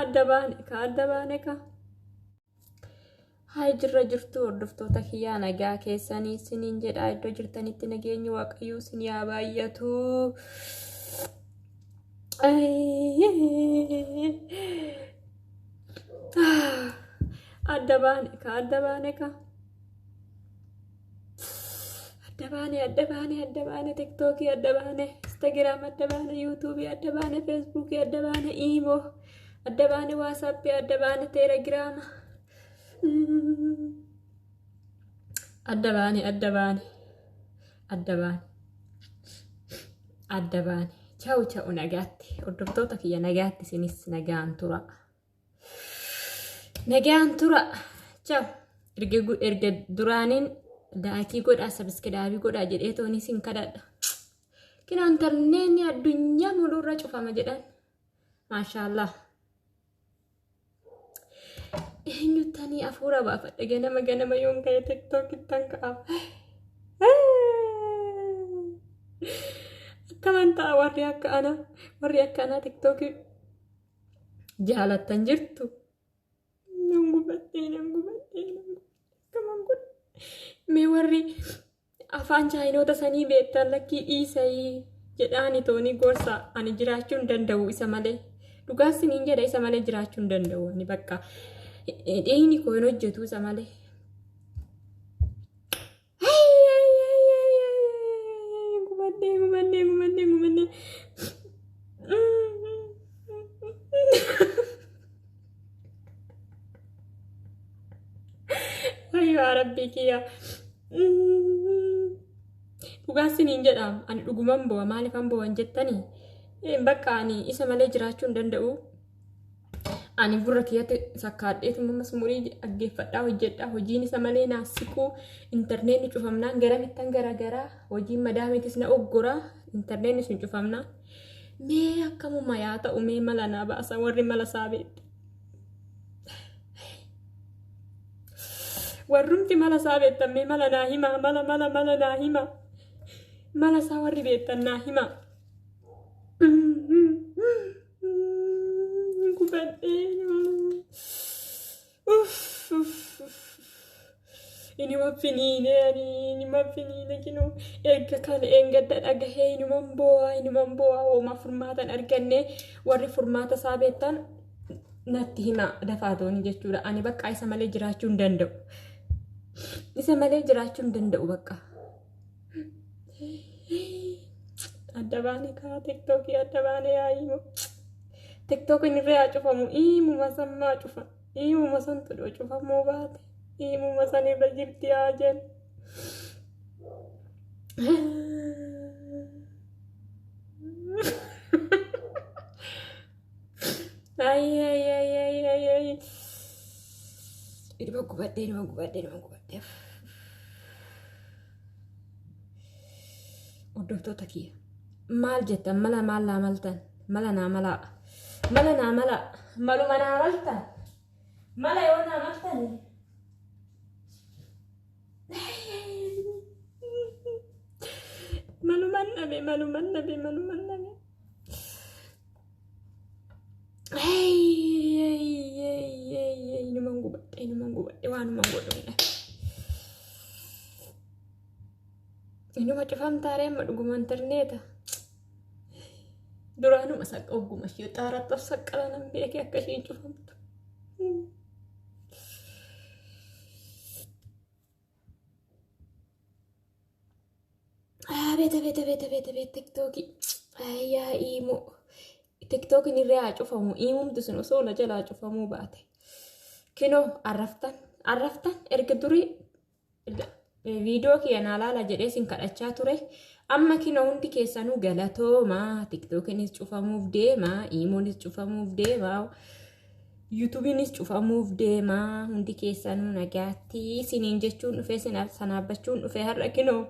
Adda baane ka adda baane ka. Haay jirra jirtu hordoftoota kiyyaa nagaa keessanii isiniin jedha iddoo jirtanitti nageenyi waaqayyoo isin yaa baay'atu. Adda baane ka adda baane ka. Adda baane adda baane adda baane tiktookii adda baane instagiraam adda baane yuutuubii adda baane feesbuukii adda baane iimoo adda baane waasaappii adda baane teelegiraama adda baane adda baane adda baane adda baane cha'u cha'u nagaatti hordoftoota kiyya nagaatti isinis nagaan tura. Nagaan tura. Ciao. Erga erga duraaniin laayikii godhaa sabiskiraabii godhaa jedhee toonii sin kadhadha. Kina intarneetni addunyaa muluurra cufama jedhan. Maashaallah. Eenyuttanii afuura baafadha ganama ganama yoon ka'e tiktookittan ka'a. Akkaman ta'a warri akka anaa warri akka anaa tiktookii jaalattan jirtu. Nan gubadhee nan gubadhee nan gubadhee akkaman godhe. Mee warri afaan chaayinoota sanii beektan lakkii dhiisayii jedhaani toonii gorsa ani jiraachuu hin danda'u isa malee. Dhugaa siniin jedha isa malee jiraachuu hin danda'u ani bakka dhiigni koo hin hojjetu isa malee. Gubadhee gubadhee gubadhee gubadhee. Ayyoo rabbii kiyya. Dhugaa siniin jedha ani dhuguman bo'a maaliifan bo'an jettanii bakka ani isa malee jiraachuu hin danda'u. Ani gurra kiyyatti sakkaadheetuma masmurii dhaggeeffadhaa hojjedhaa hojiin isa malee naa siquu intarneetni cufamnaan garamittan garagaraa hojiin madaamiitis na oggora intarneetni sun cufamnaan mee akkamuma yaa ta'u mee mala naa baasa warri mala isaa beektu. Warrumti mala isaa beektan mee mala naa himaa mala mala mala naa himaa mala isaa warri beektan naa himaa. Gubadhee. Uff uff uff. Inuma finiine ani inuma finiine kinoo erga kana eengadda dhagahee inuman boo'aa inuman boo'aa hooma furmaatan arganne warri furmaata isaa beektan natti hima dafaatoon jechuudha ani bakka isa malee jiraachuu hin danda'u isa malee jiraachuu hin danda'u bakka. Adda baane kaa tiktookii adda baane yaa imu. Tiktookiin irra yaa cufamu imuma san maa cufa imuma san tudhoo cufamuu baate imuma san irra jirti yaa jennu. Ay ay ay ay ay ay. Inuma gubadhe inuma gubadhe inuma gubadhe. Hordoftoota kiyya maal jettan mala maal naa maltan mala naa malaa mala naa malaa maluma naa maltan mala yoo naa maltan maluman dhabe maluman dhabe maluman dhabe. Inuman gubadhe inuman gubadhe waanuman godhu hin dhabe. Inuma cufamtaaree amma dhuguma intarneeta. Duraanuma saqa ogguma ishee xaaratti of saqqala nan beekee akka isheen cufamtu. Abeet abeet abeet abeet abeet tiktookii. Ayyaa iimoo. Tiktookiin irra haa cufamu. Iimumti sun osoo na jalaa cufamuu baate. Kinoo arraftan arraftan erga durii viidiyoo kiyya naa laala jedhee sin kadhachaa ture. Amma kinoo hundi keessanuu galatooma. Tiktookiinis cufamuuf deema. Iimoonis cufamuuf deema. Yuutuubiinis cufamuuf deema. Hundi keessanuu nagaatti isiniin jechuun dhufee sanaabbachuun dhufee har'a kinoo.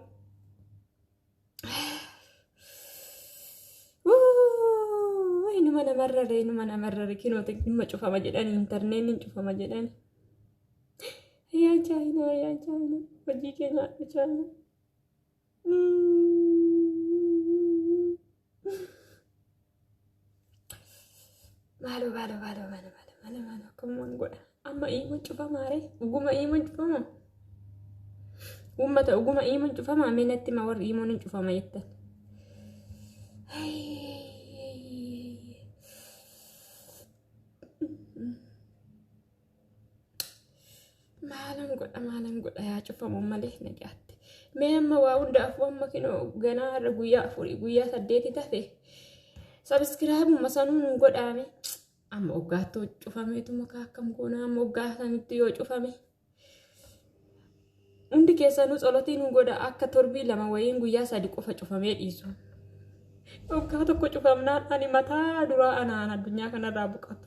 Inuma namarrare inuma namarrare kinoo inuma cufama jedhani intarneetiin cufama jedhani. Yaa chaayinaa yaa chaayinaa hojii kee nyaadhu chaayinaa. Maaloo maaloo maaloo maaloo maaloo. Maala maala akkamumaan godha. Amma iimoon cufamaare dhuguma iimoon cufama. Uummata dhuguma iimoon cufama mee natti hima warri iimoon hin cufama jettan. Maalan godha maalan godha yaa cufamu malee na jaatte. Mee amma waa hundaafuu amma kinoo ganaa har'a guyyaa 4 guyyaa 8 tafe. Sabiskiraayibuma sanuu nu godhaame. Amma waggaatti cufameetu makaa akkam goonaa amma waggaa sanitti yoo cufame. Hundi keessanuu tsolotii nu godha akka torbii 2 wayiin guyyaa 3 qofa cufamee dhiisu. Waggaa tokko cufamnaan ani mataa duraa anaan addunyaa kanarraa buqatu.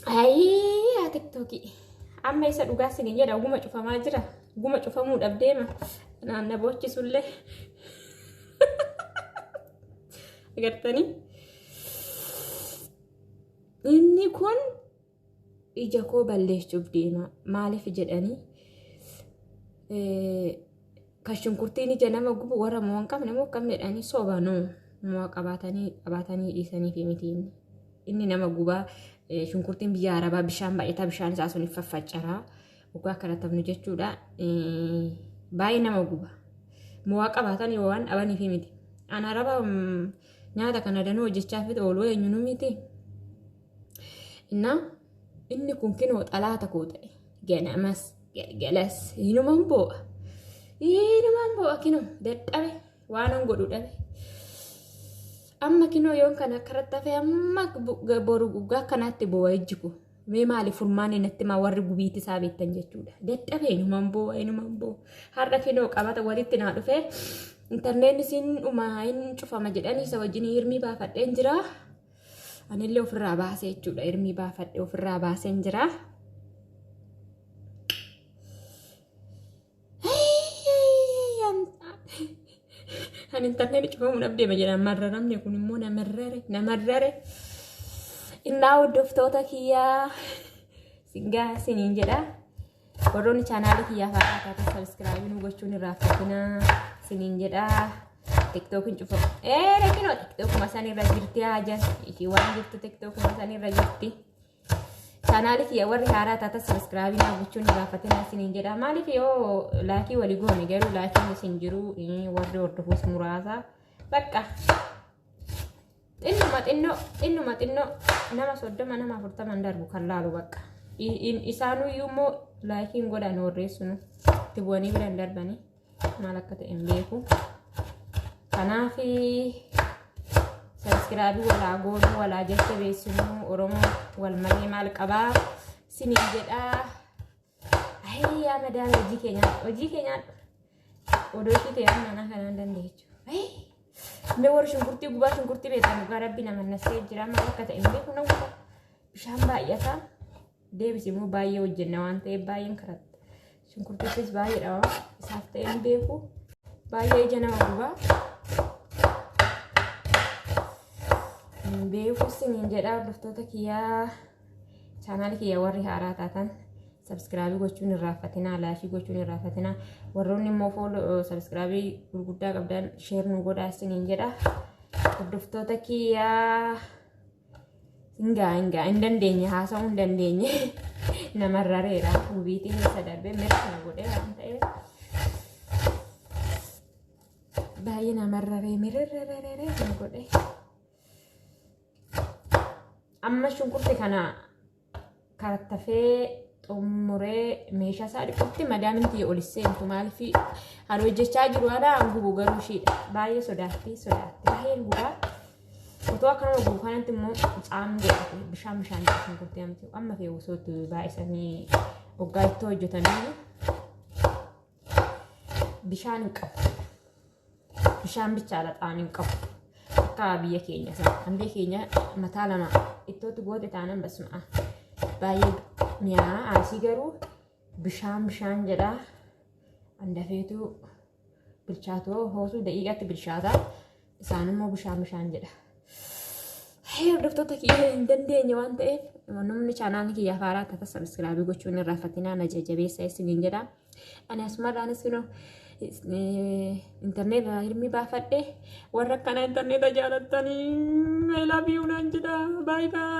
Ayii yaa tiktookii. Amma isa dhugaa sinin jedha guma cufamaa jira. Guma cufamuudhaaf deema. Anaan na boochisullee. Agartanii? Inni kun ija koo balleessuuf deema. Maaliif jedhanii? Kan shunkurtiin ija nama gubu warra mo'aa hin qabne moo akkam jedhanii sobanuu mo'aa qabaatanii qabaatanii dhiisaniif miti inni. Inni nama gubaa shunkurtiin biyya arabaa bishaan baay'ataa bishaan isaa sun faffaccaraa dhugaa kana taphnu jechuudha. Baay'ee nama guba. Mo'aa qabaatanii waan dhabaniif miti. An araba nyaata kana danuu hojjechaa fi oolu eenyunu miti. Innaa inni kun kinoo xalaata koo ta'e ganamas galgalas inuman boo'a. Inuman boo'a kinoo dadhabe waanan godhu dhabe. Amma kinoo yoon kana akkanatti hafe amma boru guggaa akkanaatti boo'a ijji koo. Mee maali furmaanni natti maa warri gubiiti isaa beektan jechuudha. Dadhabe inuman boo'a inuman boo'a. Har'a kinoo qabata walitti naa dhufee intarneetni siin dhumaa hin cufama jedhanii isa wajjin hirmii baafadheen jira. Anillee ofirraa baasee jechuudha. Hirmii baafadhee ofirraa baaseen jira. Ani intarneetii cufamuu dhabdeema jedha marraramni kun immoo namarrare namarrare. Innaa hordoftoota kiyyaa singaa siniin jedha. Warroonni chaanaalii kiyyaa fa'aa taatan sabiskiraabii nu gochuun irraa fatinaa siniin jedha. Tiktookiin cufamu. Ee rekinoo tiktookuma san irra jirti haa ishii waan jirtu tiktookuma san irra jirti. Chaanaalii kiyya warri haaraa taatan sabiskiraabii naa gochuun irraa fatinaa siniin jedha. Maaliif yoo laakii walii goone garuu laakiin isin jiru warri hordofuus muraasa. Bakka xinnuma xinnoo xinnuma xinnoo nama 30 nama 40 darbu kan laalu bakka. Isaanuyyuu immoo laakiin godhan warreessunu itti bu'anii biraan darbanii maal akka ta'e hin beeku. Kanaaf sabiskiraabii walaa goonuu walaa jajjabeessinuu Oromoo wal malee maal qabaa siniin jedhaa. Ayii yaa madaala hojii keenyaa hojii keenyaa odoo ishii ta'e amma anaa kanaan dandeechu. Mee warri shunkurtii gubaa shunkurtii beektan dhugaa rabbi nama nassee jira maal akka ta'e hin beeku nama guba bishaan baay'ata deebisi immoo baay'ee hojjenna waan ta'eef baay'een karatta shunkurtichis baay'ee dhawaa isaaf ta'e hin beeku baay'ee ija nama gubaa. Hin beeku siniin jedhaa hordoftoota kiyyaa. Chaanaali kiyya warri haaraa taatan sabskraabii gochuun hin raaffatinaa, laayikii gochuun hin raaffatinaa. Warroonni immoo fooloo sabskraabii gurguddaa qabdan sheer nu godhaa isiniin jedha. Hordoftoota kiyyaa hingaa hingaa hin dandeenye haasa'uu hin dandeenye namarrareera gubiitii keessa darbee mirga na godhee waan ta'eef. Baay'ee namarraree mirarrararee na godhe. Amma shunkurtii kana karattafee xummuree meeshaa isaa dhiqutti madaamin tiyya ol seentu maaliif kan hojjechaa jiru ana gubu garuu ishiidha. Baay'ee sodaatti sodaatti baay'een gubaa. Otoo akkanuma gubu kanatti immoo caamni godhate bishaan bishaan jedha shunkurtii amti amma fe'u osoo itti baay'isanii hoggaa ittoo hojjetanii bishaan hin qabu. Bishaan bichaadha xaamii hin qabu. Akka biyya keenya sana. Kan biyya keenya mataa lama ittootti goote taanan basma'a. Baay'ee mi'aa asii garuu bishaan bishaan jedha. Andafeetu bilchaatoo hoosuu daqiiqatti bilchaata. Isaan immoo bishaan bishaan jedha. Hordoftoota kiyya hin dandeenye waan ta'eef namni chaanaalii kiyya haaraa taata sabiskiraabii gochuun irraa fatinaa na jajjabeessa isiniin jedha. Ani asumarraanis kunoo Intarneeta hirmii baafadhe. Warra akkana intarneeta jaalattanii I love you naan jedha. Bye bye.